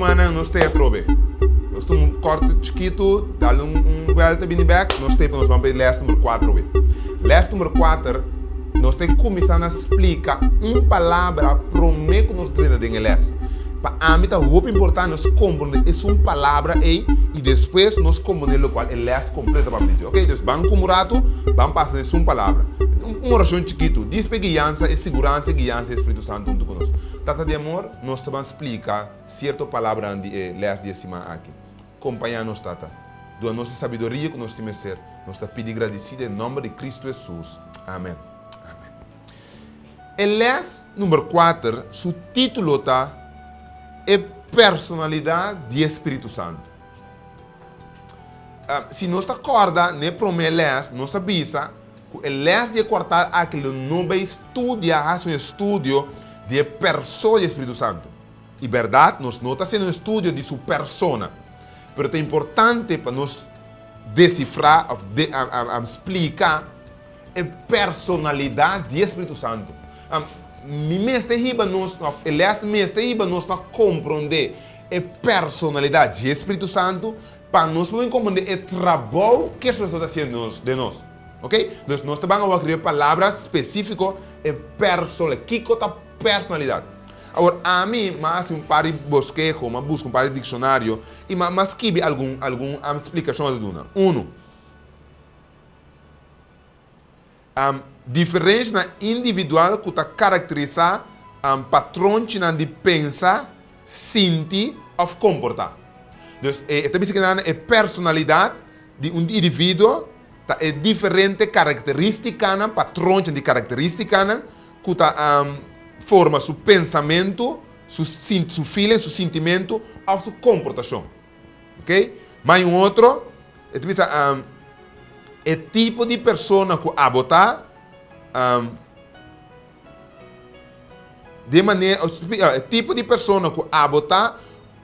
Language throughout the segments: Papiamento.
Rumannan, nos ta atrobe. Nos tuma un kòrte chikitu, dal un un buèlta bini bèk, nos ta pa nos ban pa e lès number kuater awe. Lès number kuater, nos ta kuminsá na splika un palabra promé ku nos drenta den e lès. Pa ami ta hopi importante nos komprondé esun palabra ei i despues nos komprondé lokual e lès kompleto ta papia di dje. Oke, dus ban kuma un ratu, ban pasa na esun palabra. Un orashon chikitu, Dios pa e guiansa, e siguransa, e guiansa di e Spiritu Santu huntu ku nos. Tata di amor, nos ta ban splika sierto palabranan di e lès di e siman aki. Kompañá nos, Tata. Duna nos e sabiduria ku nos tin mester. Nos ta pidi gradisí den nòmber di Kristu Hesus. Amèn. Amèn. E lès number kuater su título ta E Personalidat di e Spiritu Santu. Si nos ta kòrda na e promé lès, nos a bisa ku e lès di e kuartal aki lo no bai studia, hasi un estudio di e persona di e Spiritu Santu. I bèrdat, nos no ta hasiendo un estudio di su persona, pero ta importante pa nos desifrá òf splika e personalidat di e Spiritu Santu. Mi mester hiba nos, òf e lès mester hiba nos pa komprondé e personalidat di e Spiritu Santu pa nos por bin komprondé e trabou ku e Spiritu Santu ta hasiendo den nos. Ok? Dus nos ta ban awor riba e palabra spesífiko e personalidat. Kiko ta personalidat? Awor, ami m'a hasi un par di boskeho, m'a buska un par di dikshonario i m'a skibi algun algun splikashon a ta duna. Unu. Diferenshanan individual ku ta karakterisá patronchinan di pensa, sinti òf komportá. Dus e ta bisa kinan e personalidat di un individuo ta e diferente karakterístikanan, patronchinan di karakterístikanan ku ta forma su pensamentu, su su feeling, su sintimentu òf su komportashon. Ok? Ma un otro, e ta bisa, e tipo di persona ku abo ta, di e manera, e tipo di persona ku abo ta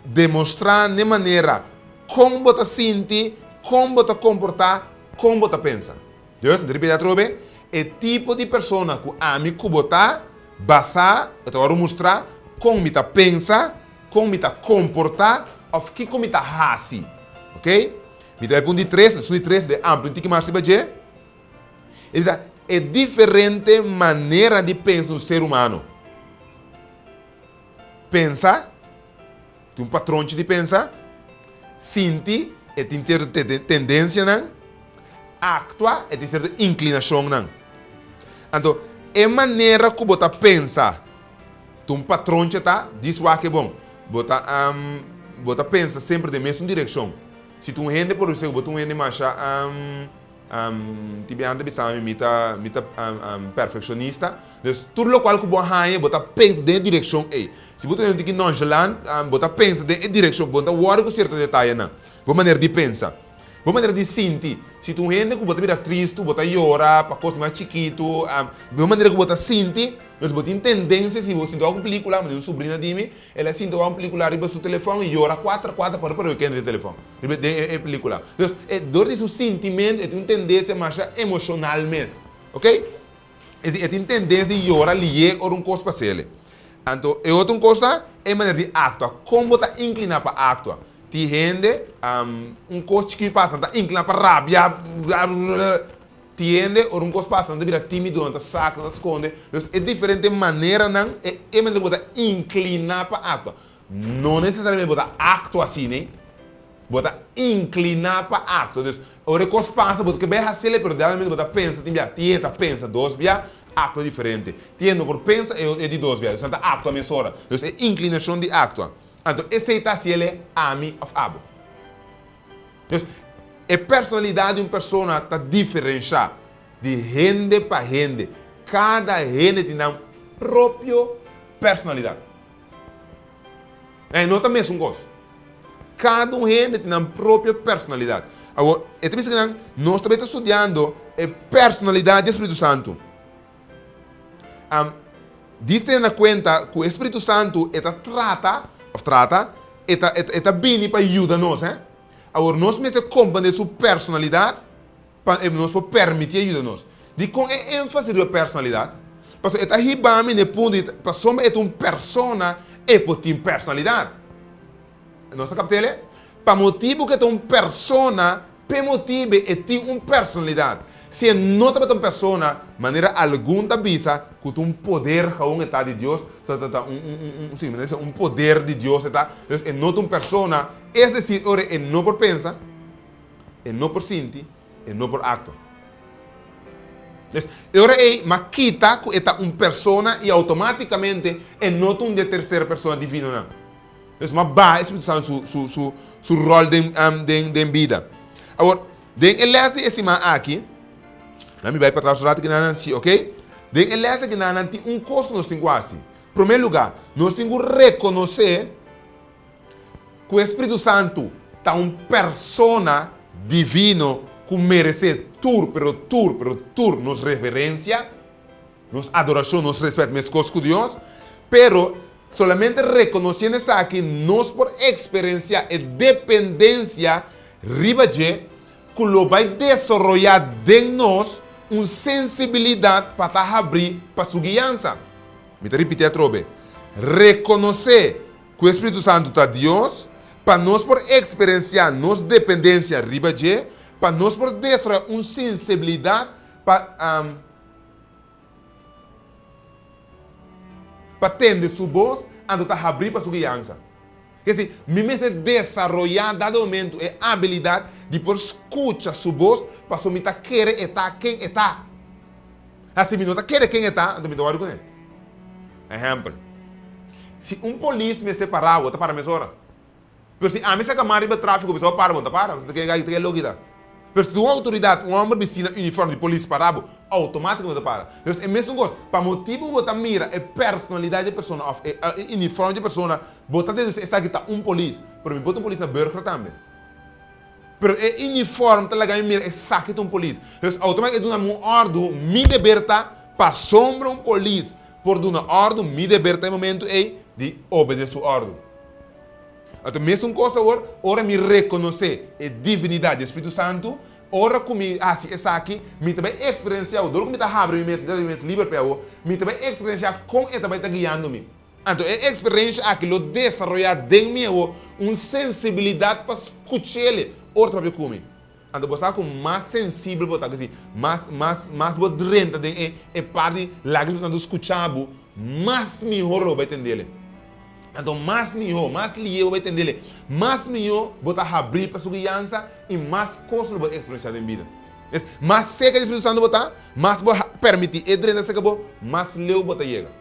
demostrá n'e manera kon bo ta sinti, kon bo ta komportá, kon bo ta pensa. Dus, mi ta ripití atrobe, e tipo di persona ku ami ku bo ta, basá, e ta wòrdu mustrá kon mi ta pensa, Kon mi ta komportá òf kiko mi ta hasi? Ok? Mi ta bai pa un di tres, esun di tres den amplia un tiki mas riba dje. E bisa, e diferente maneranan di pensa un ser humano. Pensa, tin un patronchi di pensa, sinti, e tin sierto tendensianan, aktua, e tin sierto inklinashonnan. Anto, e manera ku bo ta pensa, Ta un patronchi ta dis wak e bon. Bo ta bo ta pensa semper den mesun direkshon. Si ta un hende por bisa ku bo ta un hende masha tin biaha ta bisa mi mi ta mi ta perfekshonista. Dus tur lokual ku bo a haña bo ta pensa den e direkshon ei. Si bo ta un hende tiki nonchalant bo ta pensa den e direkshon bo no ta wòri ku sierto detayenan. Bo manera di pensa. Bo manera di sinti. Si ta un hende ku bo ta bira tristu, bo ta yora pa kos mas chikitu, bo manera ku bo ta sinti, dus bo tin tendensia si bo sinti wak un pelikula, mi tin un subrina di mi, el a sinti wak un pelikula riba su telefòn i yora kuater kuater pa riba kende den telefòn, riba den e pelikula. Dus e dor di su sintimentu e tin un tendensia masha emoshonal mes, oke. Es di e tin tendensia di yora lié ora un kos pas'el. Anto e otro un kos ta e manera di aktua, kon bo ta inkliná pa aktua. Tin hende un kos chikí pasa nan ta inkliná pa rabia, tin hende ora un kos pasa nan ta bira tímido, nan ta sak, nan ta skonde. Dus e diferente maneranan, e manera ku bo ta inkliná pa aktua. No nesesariamente bo ta aktua asina. Bo ta inkliná pa aktua. Dus, ora e kos pasa, bo ta ke bai hasiel, pero realmente bo ta pensa tin bia. Tin hende ta pensa dos bia, aktua diferente. Tin hende no por pensa e di dos bia, dus nan ta aktua mesora. Dus e inklinashon di aktua. Anto esei ta hasiel e ami òf abo. Dus, e personalidat di un persona ta diferenshá di hende pa hende. Kada hende tin nan propio personalidat. E no ta mesun kos. Kada un hende tin nan propio personalidat. Awor, e ta bisa ku nan, nos ta bai ta studiando e personalidat di e Spiritu Santu. Am, dis tene na kuenta ku e Spiritu Santu e ta trata, òf trata, e ta, e ta bini pa yuda nos, hè. Awor, nos mester komprendé su personalidat Pa e nos por permití e yuda nos. Dikon e énfasis riba personalidat? Pasobra e ta hiba mi na e punto di pasobra e ta un persona e por tin personalidat. Nos ta kapt'el? Pa motibu ku e ta un persona, p'e motibu e tin un personalidat. Si e no tabata un persona, manera algun ta bisa ku ta un poder gaun e ta di Dios, ta ta ta un un un si, manera bisa un poder di Dios e ta, dus e no ta un persona, es desir ora e no por pensa, e no por sinti, e no por aktua. Dus e ora ei m'a kita ku e ta un persona i outomátikamente e no ta un di e terser persona divinonan. Dus m'a baha e Spiritu Santu su su su su ròl den den den bida. Awor, den e lès di e siman aki, laat mi bai patras un ratu kinanan si, oké? Den e lès di kinanan tin un kos ku nos tin ku hasi. Promé lugá, nos tin ku rekonosé ku e Spiritu Santu ta un persona divino ku meresé tur, pero tur, pero tur nos reverensia, nos adorashon, nos rèspèt meskos ku Dios. Pero, solamente rekonosiendo esaki nos por eksperensiá e dependensia riba dje ku lo bai desaroyá den nos un sensibilidat pa ta habrí pa su guiansa. Mi ta ripití atrobe, Rekonosé ku e Spiritu Santu ta Dios, pa nos por eksperensiá nos dependensia riba dje, pa nos por desaroyá un sensibilidat pa pa tende su bos, anto ta habrí pa su guiansa. Es decir, mi mester desaroyá dado momento e abilidat di por skucha su bos, pasobra mi ta kere e ta ken e ta. A Si mi no ta kere ken e ta, anto mi ta wòrdu kuné. Ehèmpel, si un polis mester para bo, ta para mesora. Pero si ami saka man riba tráfiko bisa bo para, bo no ta para, pasobra ta kere ke loke ta. Pero si un outoridat, un hòmber bisti na unifòrm di polis para bo, outomático bo ta para. Dus e mesun kos, pa motibu ku bo ta mira e personalidat di e persona òf e unifòrm di e persona, bo ta dedusi esaki ta un polis. Pero mi por ta un polis na burger tambe. Pero e uniform ta laga mi mira esaki ta un polis. Dus automatic e duna mi un ordu, mi deber ta pasobra un polis por duna ordu, mi deber ta e momento ey di obede su ordu. Anto mesun cos awor, ora mi reconoce e divinidad di e Spiritu Santu, ora cu mi haci esaki, mi ta bay experiencia, dor cu mi ta habri mi mes, mi ta haci mi mes liber p'e awor, mi ta bay experiencia con e ta bay ta guiando mi. Anto e eksperensia aki lo desaroyá den mi awor un sensibilidat pa skuch'El ora ta papia ku mi. Anto bo sa ku mas sensibel bo ta, kesi, mas, mas, mas bo drenta den e e parti laga e Spiritu Santu skucha bo, mas mihó lo bo bai tend'El. Anto mas mihó, mas lié bo bai tend'El, mas mihó bo ta habrí pa su guiansa i mas kos lo bo eksperensiá den bida. Es, mas serka di Spiritu Santu bo ta, mas bo permití e drenta serka bo, mas leu bo ta yega.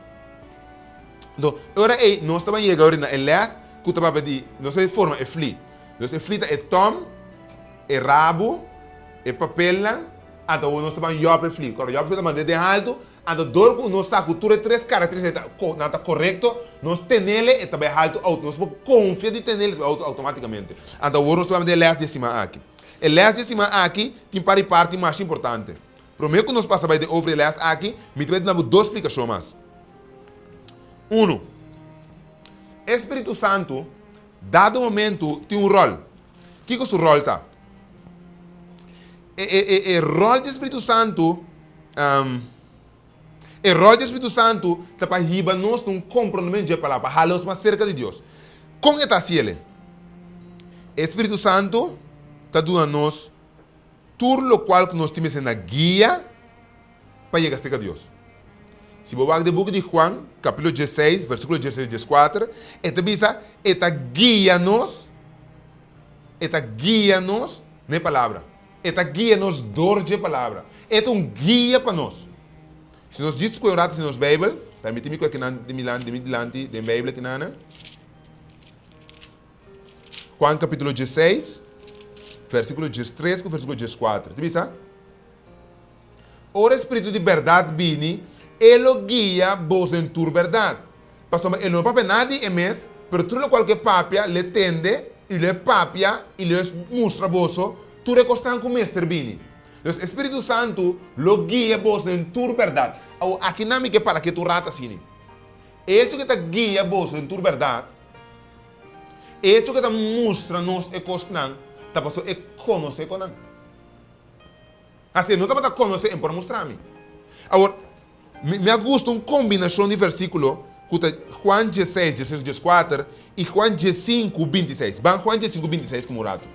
Anto, e ora ei nos ta ban yega ori na e les ku ta papia di nos ta forma e fli. Dus e fli ta e tòm, e rabu, e papelnan, anto awor nos ta ban yòp e fli. Kòrda yòp e fli ta mand'é den haltu, anto dor ku nos sa ku tur e tres karakterístika ta nan ta korekto, nos tenele e ta bai haltu outo. Nos por konfia di tenele e ta bai haltu outomátikamente. Anto awor nos ta ban manda e les di e siman aki. E les di e siman aki tin par di parti masha importante. Promé ku nos pasa bai den over e lès aki, mi ta bai duna bo dos splikashon mas. Unu, e spiritu santu dado momentu tin un ròl. Kiko su ròl ta? E, e, e, e ròl di spiritu santu, e ròl di spiritu santu ta pa hiba nos na un komprondementu dje palabra, pa hala nos mas serka di Dios. Kon e ta hasi el? E spiritu santu ta duna nos Tur lokual ku nos tin mester na guia pa yega serka Dios. Si bo wak den buki di Juan, kapítulo diesseis, versíkulo diesseis i dieskuater, e ta bisa, E ta guia nos, e ta guia nos na e Palabra. E ta guia nos dor dje Palabra. E ta un guia pa nos. Si nos djis ku e un ratu sin nos Beibel, permití mi ku e kinan di mi di mi dilanti den Beibel kinana. Juan capítulo 16, versículo 13 ku versículo 14. Ta bisa, Ora e Spiritu di bèrdat bini, e lo guia boso den tur bèrdat. Pasobra e lo no papia nada di e mes, pero tur lokual ku e papia, lo e tende, i lo e papia, i lo e mustra boso tur e kosnan ku mester bini. Dus e Spiritu Santu lo guia boso den tur bèrdat. Awor, akinan mi ke para ketu un rat asini. E echo ku e ta guia boso den tur bèrdat, E echo ku e ta mustra nos e kosnan ta pasobra e konosé konan. Hasi e no tabata konosé, e por a mustra mi. Awor, mi a gusta un kombinashon di versíkulo. ku ta Juan diesseis, diestres, dieskuater i Juan diesinku, bintiseis. Ban Juan diesinku, bintiseis komo un ratu.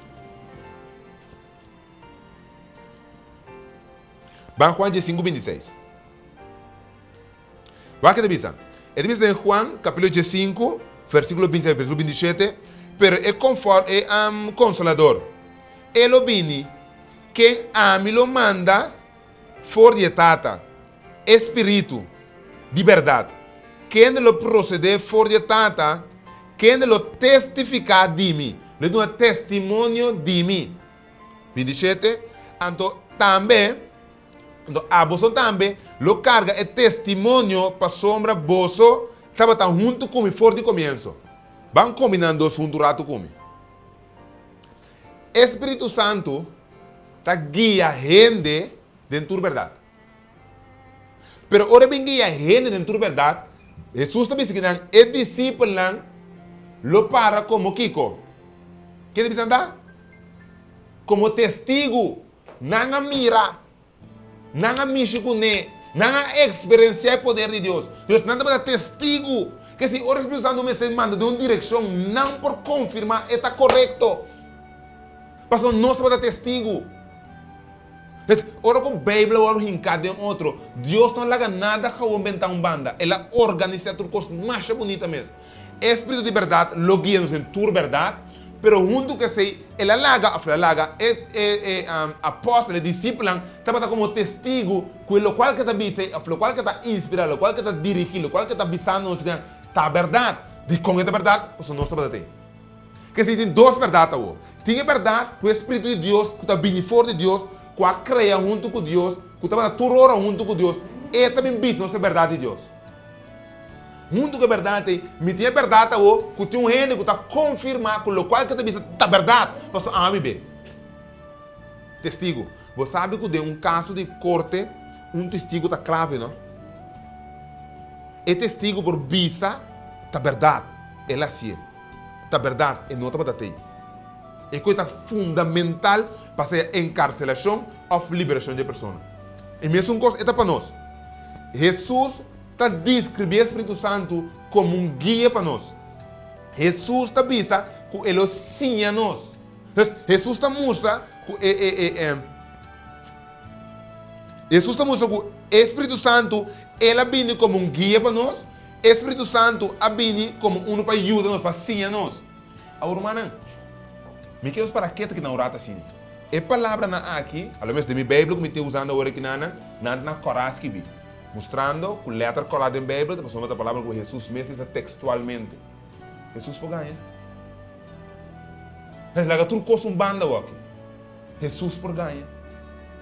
Ban Juan diesinku, bintiseis. Wak ke ta bisa. E ta bisa den Juan kapítulo diesinku, versíkulo bintiseis, versíkulo bintishete, Pero e konfòrt, e Konsolador, e lo bini, ken ami lo manda for di e Tata, e Spiritu di bèrdat, kende lo prosedé for di e Tata, kende lo testifiká di mi, lo duna testimonio di mi. 27, Anto tambe, anto aboso tambe lo karga e testimonio pasobra boso tabata huntu ku mi for di komienso. Ban kombiná nan dos huntu ratu ku mi. E Spiritu Santu ta guia hende den tur bèrdat. Pero ora e bin guia hende den tur bèrdat, Hesus ta bisa ki nan e disipelnan lo para komo kiko? Ke ta bisa nan ta? Komo testigu. Nan a mira, nan a mishi kuné, nan a eksperensiá e poder di Dios. Dus nan tabata testigu. Ke si ora e Spiritu Santu mester manda den un direkshon, nan por konfirmá e ta korekto. Pasobra nos tabata testigu. Pues, ora ku Beibel a wòrdu hinká den otro, Dios no a laga nada gawon bentá un banda. El a organisá tur kos masha bunita mes. E spiritu di bèrdat lo guia nos den tur bèrdat, pero huntu ku esei, el a laga, òf el a laga, e e e apòstel, e disipelnan, tabata komo testigu ku e lokual ku e ta bisa, òf lokual ku e ta inspirá, lokual ku e ta dirigí, lokual ku e ta bisando nos, ta bèrdat. Dikon e ta bèrdat? Pasobra nos tabata t'ei. K'esei tin dos bèrdat awor. Tin e bèrdat ku e spiritu di Dios ku ta bini for di Dios, ku a krea huntu ku Dios, ku tabata tur ora huntu ku Dios, e ta bin bisa nos e bèrdat di Dios. Huntu ku e bèrdat ei, mi tin e bèrdat awor ku tin un hende ku ta konfirmá ku lokual ku e ta bisa ta bèrdat, pasobra ami bib'é. Testigu. Bo sabi ku den un kaso di korte un testigu ta klave, no? E testigu por bisa ta bèrdat, el a hasié. Ta bèrdat, e no tabata tei. E koe ta fundamental pa sea enkarselashon òf liberashon di e persona. E mesun kos e ta pa nos. Hesus ta deskribí e spiritu santu komo un guia pa nos. Hesus ta bisa ku e lo siña nos. Entonces, Hesus ta mustra ku e e e e Hesus ta mustra ku e spiritu santu el a bini komo un guia pa nos. E spiritu santu a bini komo unu pa yuda nos, pa siña nos. Awor rumannan, mi ke nos para ketu aki na un ratu asina. E palabranan aki, a lo menos den mi Beibel ku mi ta usando awor aki nan, nan ta na kòrá skibí, mustrando ku lèter kòrá den Beibel ta pasobra ta palabra ku Hesus mes bisa tekstualmente. Hesus por gaña? Laga tur kos un banda awor aki. Hesus por gaña?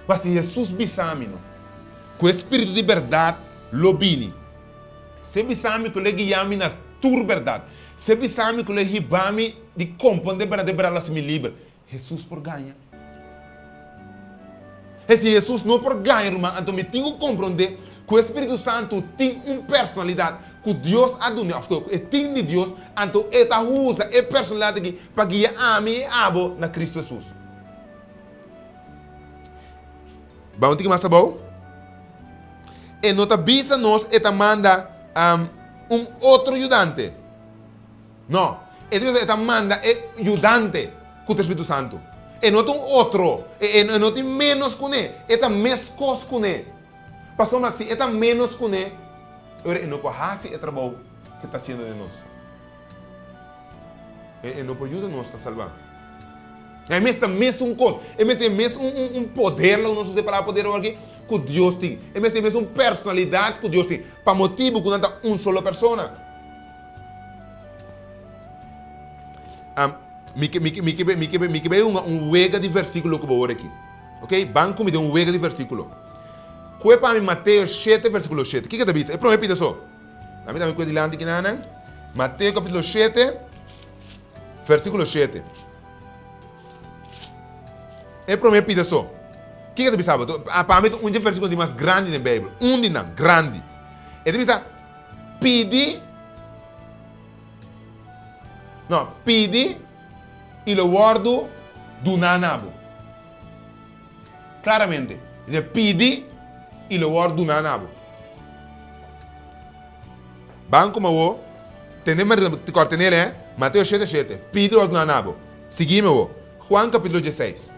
Ma si Hesus bisa mi no, ku e spiritu di bèrdat lo bini, si e bisa mi ku lo e guia mi na tur bèrdat, si e bisa mi ku lo e hiba mi di komprondé bèrdat, e bèrdat lo hasi mi liber, Hesus por gaña? E si Hesus no por gaña, ruman, anto mi tin ku komprondé ku e spiritu santu tin un personalidat ku Dios a dun'é, òf ku e tin di Dios, anto e ta usa e personalidat aki pa guia ami i abo na Kristu Hesus. Ban un tiki mas abou. E no ta bisa nos e ta manda un otro yudante. No, e ta bisa e ta manda e yudante ku ta Spiritu Santu. E no ta un otro, e no tin ménos kuné, e ta meskos kuné. Pasobra si e ta ménos kuné, e ora e no por hasi e trabou ku e ta hasiendo den nos. E e no por yuda nos ta salbá. E mes ta mesun kos. E mes tin e mes un un un poder, laga nos usa e palabra poder awor aki, ku Dios tin. E mes tin e mesun personalidat ku Dios tin, pa motibu ku nan ta un solo persona. Mi ke mi ke mi ke mi ke mi ke bai hunga un wega di versíkulo ku bo awor aki. Ok, ban ku mi den un wega di versíkulo. Kue pa mi Mateo shete versíkulo shete. Kiko ta bisa? E promé pida so. Lami tambe kue dilanti kinanan. Mateo kapítulo shete versíkulo shete. E promé pida so. Kiko ta bisa bo? Pa mi ta un di e versíkulo di mas grandi den Beibel. Un di nan, grandi. E ta bisa, pidi, no, pidi i lo wòrdu duná na bo. Klaramente, e ta pidi i lo wòrdu duná na bo. Ban kuma awo, tende mi kòrda tenel eh, Mateo shete shete, pidi lo duna na bo. Sigui mi awo, Juan kapítulo dieseis.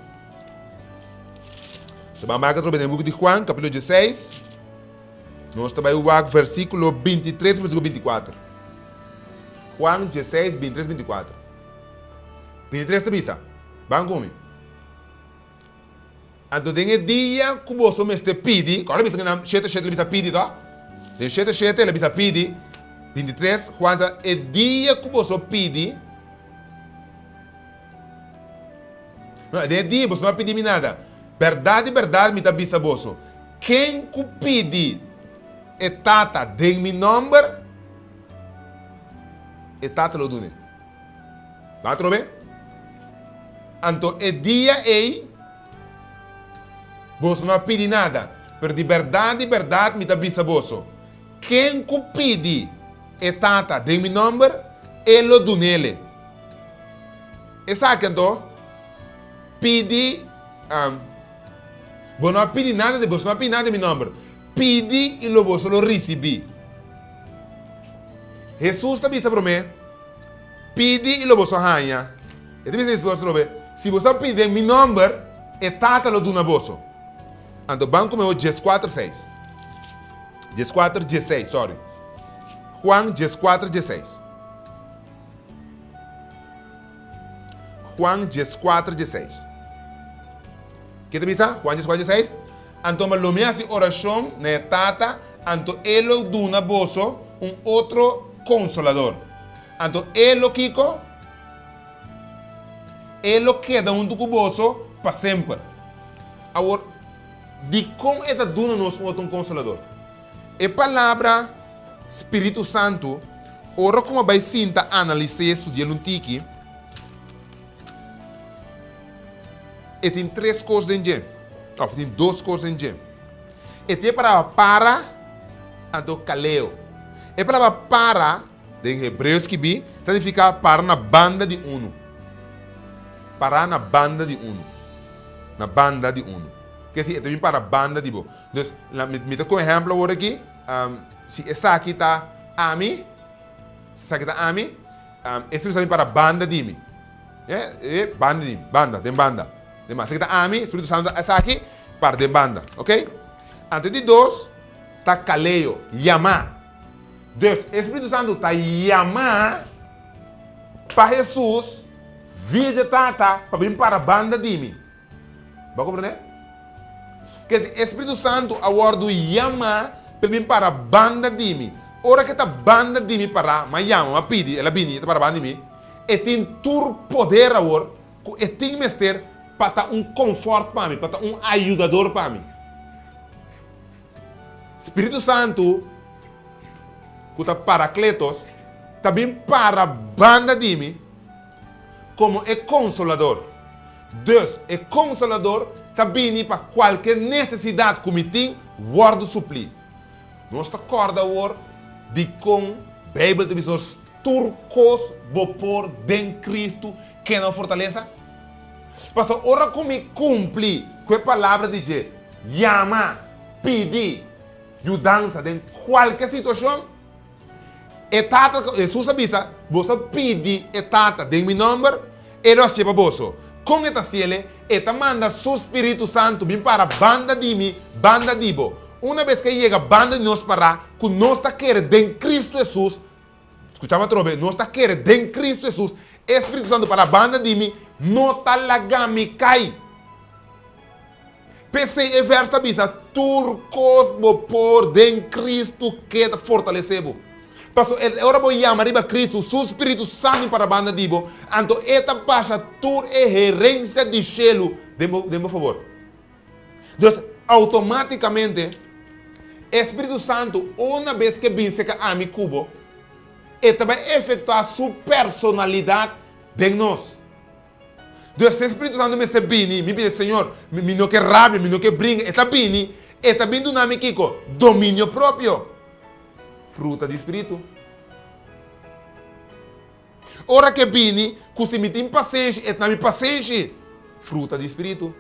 So ban bak atrobe den buki di Juan kapítulo dieseis, nos ta bai wak versíkulo bintitres i versíkulo bintikuater. Juan dieseis, bintitres, bintikuater. Bintitres ta bisa, ban ku mi. Anto den e dia ku boso mester pidi, kòrda bisa ku nan shete shete lo bisa pidi to? Den shete shete lo bisa pidi, 23, Juan sa, e dia ku boso pidi, no, den e dia boso no a pidi mi nada. Bèrdat di bèrdat mi ta bisa boso, ken ku pidi e Tata den mi nòmber, e Tata lo dun'e. Bo atrobe? Anto e dia ei boso no a pidi nada. Pero di bèrdat, di bèrdat mi ta bisa boso, ken ku pidi e Tata den mi nòmber, e lo dun'ele. Esaki anto, pidi, bo no a pidi nada, boso no a pidi nada den mi nòmber. Pidi i lo boso lo risibí. Hesus ta bisa promé. Pidi i lo boso haña. E ta bisa despues atrobe, Si boso ta pidi den mi nòmber, e Tata lo duna boso. Anto ban ku mi awor dieskuater seis. Dieskuater diesseis, sòri. Juan dieskuater diesseis. Juan dieskuater diesseis. Ke ta bisa? Juan dieskuater diesseis. Anto ma lo mi hasi orashon na e Tata, anto E lo duna boso un otro Konsolador. Anto E lo kiko? E lo keda huntu ku boso pa semper. Awor, dikon E ta duna nos un otro Konsolador? E palabra Spiritu Santu, ora ku mi a bai sinta analis'é, studi'é un tiki, E tin tres kos den dje, òf e tin dos kos den dje. E tin e palabra para, anto kaleo. E palabra para den hebreo skibí ta nifiká para na banda di unu. Para na banda di unu. Na banda di unu. Ke si e ta bin para banda di bo. Dus, mi ta ku un ehèmpel awor aki, si esaki ta ami, si esaki ta ami, e spiritu ta bin para banda di mi. E, e, banda di, banda, den banda. Den banda. Esaki ta ami, Spiritu Santu ta esaki, para den banda. Ok? Anto di dos ta kaleo, yamá. Dus, e Spiritu Santu ta yamá pa Hesus via dje Tata pa bin para banda di mi. Bo a komprendé? Ke si e Spiritu Santu a wòrdu yamá pa e bin para banda di mi. Ora ku e ta banda di mi pará, m'a yama, m'a pidi, el a bini, e ta para banda di mi, e tin tur poder awor ku e tin mester pa ta un konfòrt pa mi, pa ta un ayudador pa mi. Spiritu Santu, ku ta Parakletos, ta bin para banda di mi komo e Konsolador. Dus, e Konsolador ta bini pa kualke nesesidat ku mi tin wòrdu suplí. Nos ta kòrda awor dikon Beibel ta bisa nos tur kos bo por den Kristu keda un fortalesa? Pasobra ora ku mi kumpli ku e palabra di dje, yama, pidi yudansa den kualke situashon, E Tata, Hesus a bisa, Boso a pidi e Tata den mi nòmber, E lo hasié pa boso. Kon E ta hasiel? E ta manda Su Spiritu Santu bin para banda di mi, banda di bo. Una bes ku E yega banda di nos pará, ku nos ta kere den Kristu Hesus, skucha mi atrobe, nos ta kere den Kristu Hesus, e Spiritu Santu para banda di mi, no ta laga mi kai. P'esei e vèrs ta bisa, Tur kos bo por den Kristu ke ta fortalesé bo. Pasobra e ora bo yama riba Kristu, su spiritu santu para banda di bo, anto e ta basha tur e herensia di shelu den bo den bo fabor. Dus, outomátikamente, e spiritu santu una bes ke bin seka ami ku bo, e ta bai efektuá su personalidat den nos. Dus e Spiritu Santu mester bini, mi pidi, Señor, mi, mi no ke rabia, mi no ke bringa. E ta bini, e ta bin duna mi kiko? Dominio propio. Fruta di Spiritu. Ora ke bini, ku si mi tin pasenshi, e ta na mi pasenshi. Fruta di Spiritu.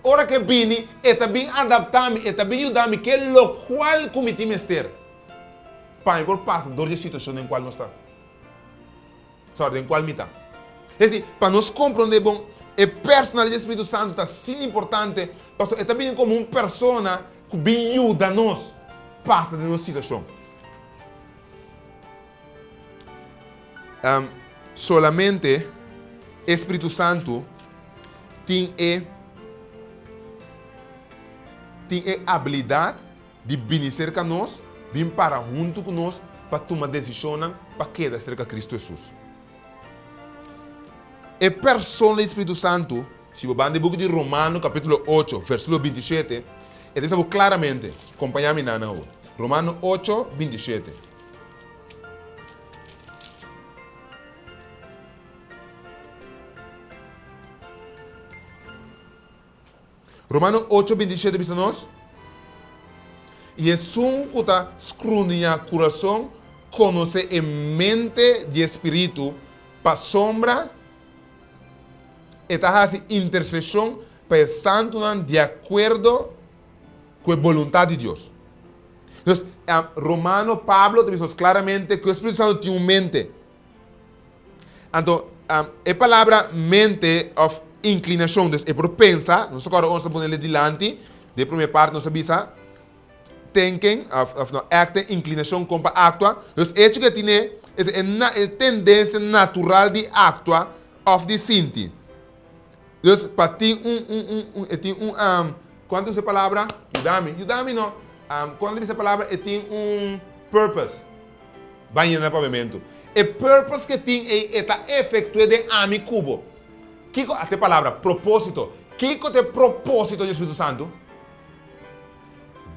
Ora ke bini, e ta bin adapta mi, e ta bin yuda mi ke lokual ku mi tin mester. Pa mi por pasa dor di e situashon den kual nos ta. Sorry, den kual mi ta. Es di, pa nos komprondé bon, e personalidat di Spiritu Santu ta asina importante, pasobra e ta bini komo un persona ku bin yuda nos pasa den nos situashon. Solamente e Spiritu Santu tin e tin e abilidat di bini serka nos, bin para huntu ku nos pa tuma desishonnan pa keda serka Kristu Hesus. E persona di Spiritu Santu, si bo ban den buki di Romano kapítulo ocho, versíkulo bintishete, e ta bisa bo klaramente, kompañá mi nan awor. Romano ocho, bintishete. Romano ocho bintishete bisa nos, I esun ku ta skruniñá kurason konosé e mente di e Spiritu, pasobra e ta hasi interseshon pa e santunan di akuerdo ku e boluntat di Dios. Entonces, Romano Pablo ta bisa nos klaramente ku e Spiritu Santu tin un mente. Anto, e palabra mente òf inklinashon, dus e por pensa, nos ta kòrda ora nos ta pone dilanti, den e promé parti nos a bisa thinking òf no acting, inklinashon kon pa aktua. Dus e hecho ku e tine es e e tendensia natural di aktua òf di sinti. Dus pa tin un un un un e tin un kuantu ta usa e palabra? Yuda mi, yuda mi no. Kuantu ta bisa e palabra e tin un purpose. Baña na paviamentu. E purpose ke tin ei e ta efektu'é den ami ku bo. Kiko, ata e palabra, propósito. Kiko ta e propósito di e Spiritu Santu?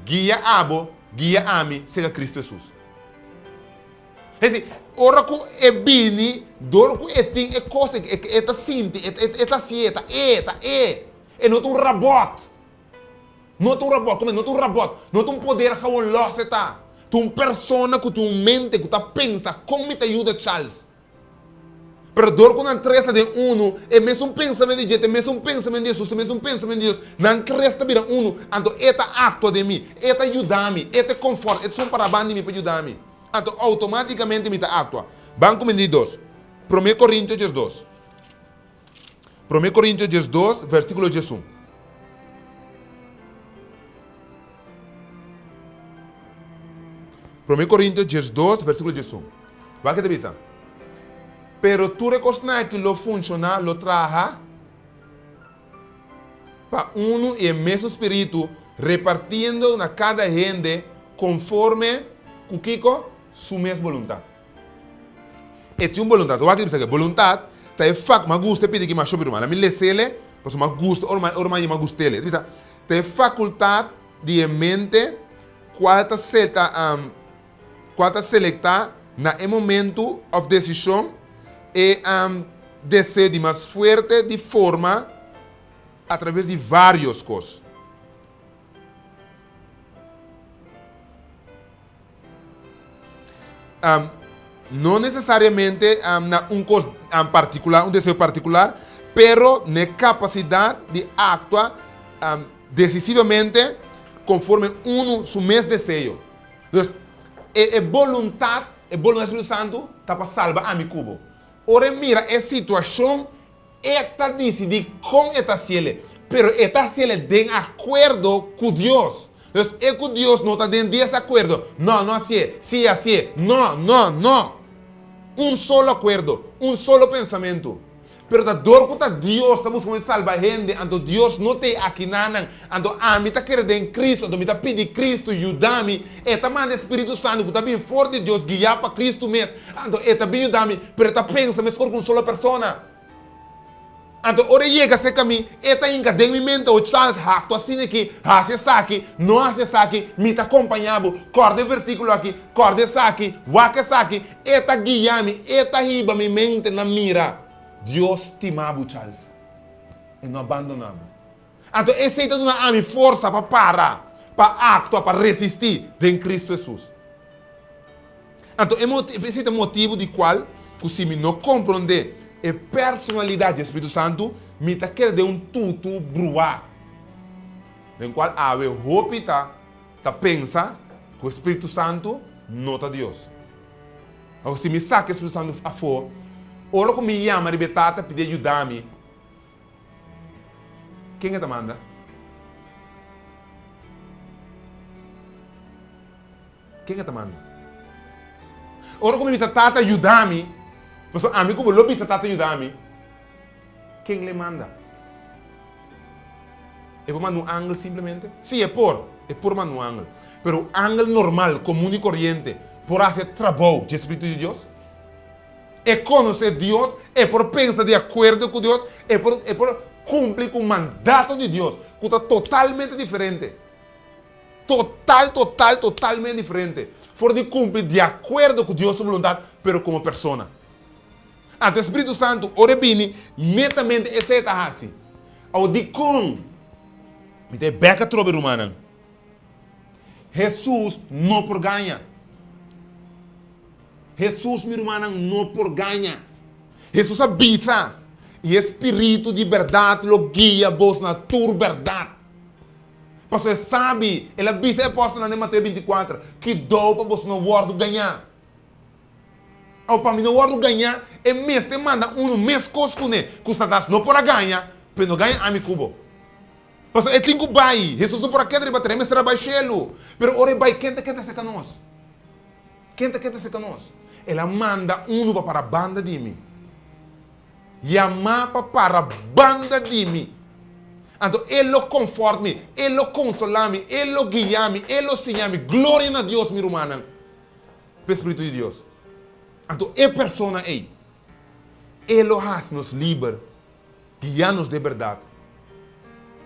Guia abo, guia ami serka Kristu Hesus. Es desi, ora ku e bini, dor ku e tin e kos ei, e ta sinti, e ta hasié, e ta e, ta e. E no ta un rabòt. No ta un robot, come no ta un robot, no ta un poder gewoon los e ta. Ta un persona cu tin un mente cu ta pensa con mi ta yuda Charles. Pero dor cu nan tres ta den uno, e mesun pensamento di dje ta e mesun pensamento di Jesus, ta e mesun pensamento di Dios. Nan tres ta bira uno, anto e ta actua den mi, e ta yuda mi, e ta e confort, e ta sun para banda di mi pa yuda mi. Anto automaticamente mi ta actua. Ban cu mi di dos. Prome Corintio 12. Promé Korintio 12, versíkulo 11. Promé Korintio 12, versíkulo 11. Wak ke ta bisa. Pero tur e kosnan aki lo funshoná, lo traha pa unu i e mesun spiritu, repartiendo na kada hende konforme ku kiko? Su mes boluntat. E tin un boluntat. Wak bisa ke boluntat ta e fak, m'a gusta e pidi ki masho ruman. Mi lesele pasobra m'a gusta ora m'a ora m'a yama gustele. E ta bisa ta e fakultat di e mente kual ta seta kual ta selektá na e momentu òf desishon e deseo di mas fuerte di forma atraves di vários kos. No necesariamente na un cos particular, un deseo particular, pero na e capacidad di actua decisivamente conforme uno su mes deseo. Dus, e e boluntad, e boluntad di Spiritu Santo ta pa salba ami cu bo. Ora e mira e situacion, E ta disidí kon e ta hasiel, pero e ta hasiel den akuerdo ku Dios. Dus e ku Dios no ta den desakuerdo. No, no hasié. Sí, hasié. No, no, no. Un solo akuerdo, un solo pensamentu. Pero ta dor ku ta Dios ta buska un salba hende, anto Dios no t'ei akinanan. Anto ami ta kere den Cristo, anto mi ta pidi Cristo yuda mi. E ta manda e Spiritu Santu ku ta bin for di Dios, guiá pa Cristo mes. Anto e ta bin yuda mi, pero e ta pensa meskor ku un solo persona. Anto ora e yega serka mi, e ta hinka den mi mente, O Charles, haktu asina aki, hasi esaki, no hasi esaki, mi ta kompañá bo, kòrda e versíkulo aki, kòrda esaki, wak esaki. E ta guia mi, e ta hiba mi mente na mira, Dios stima bo, Charles. E no a bandoná bo. Anto esei ta duna ami forsa pa para, pa aktua, pa resistí den Kristu Hesus. Anto e esei ta motibu di kual ku si mi no komprondé e personalidat di e Spiritu Santu, mi ta keda den un tutu bruá, den kual awe hopi ta ta pensa ku e Spiritu Santu. no ta Dios. Awor, si mi saka e Spiritu Santu afó, ora ku mi yama riba e Tata pidi e yuda mi, ken e ta manda? Ken e ta manda? Ora ku mi bisa Tata yuda mi, pasobra ami ku bo lo bisa Tata yuda mi, ken lo e manda? E por manda un angel simplemente? Sí, e por. E por manda un angel. Pero un angel normal, komun i koriente, por hasi e trabou dje spiritu di Dios? E konosé Dios, e por pensa di akuerdo ku Dios, e por e por kumpli ku mandato di Dios, ku ta totalmente diferente. Total, total, totalmente diferente. For di kumpli di akuerdo ku Dios su boluntat, pero komo persona. Anto e Spiritu Santu, ora e bini, netamente esei e ta hasi. Awor, dikon? Mi ta e bek atrobe, rumannan. Hesus no por gaña. Hesus, mi rumannan, no por gaña. Hesus a bisa, I e Spiritu di bèrdat lo guia bos na tur bèrdat. Pasobra e sabi, el a bisa e apòstelnan den Mateo bintikuater, Kidou pa boso no wòrdu gañá. Awor, pa mi no wòrdu gañá, e mester manda unu meskos kuné, ku Satanas no por a gaña, pero e no gaña ami ku bo. Pasobra e tin ku bai. Hesus no por a keda riba tera, e mester a bai shelu. Pero ora e bai, ken ta keda serka nos? Ken ta keda serka nos? El a manda unu pa para banda di mi. Yamá pa para banda di mi. Anto e lo konfòrt mi, e lo konsolá mi, e lo guiá mi, e lo siña mi. Gloria na Dios, mi rumannan, p'e Spiritu di Dios. Anto e persona ei, e lo hasi nos liber. Guia nos den bèrdat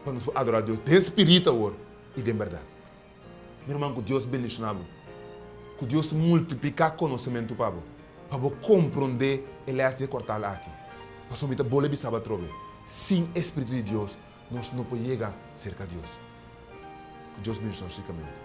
pa nos por adorá Dios den spiritu awor i den bèrdat. Mi ruman, ku Dios bendishoná bo. Ku Dios multipliká konosementu pa bo, pa bo komprondé e lès di e kuartal aki. Pasobra mi ta bolbe bisa bo atrobe, sin e spiritu di Dios nos no por yega serka Dios. Ku Dios bendishoná nos rikamente.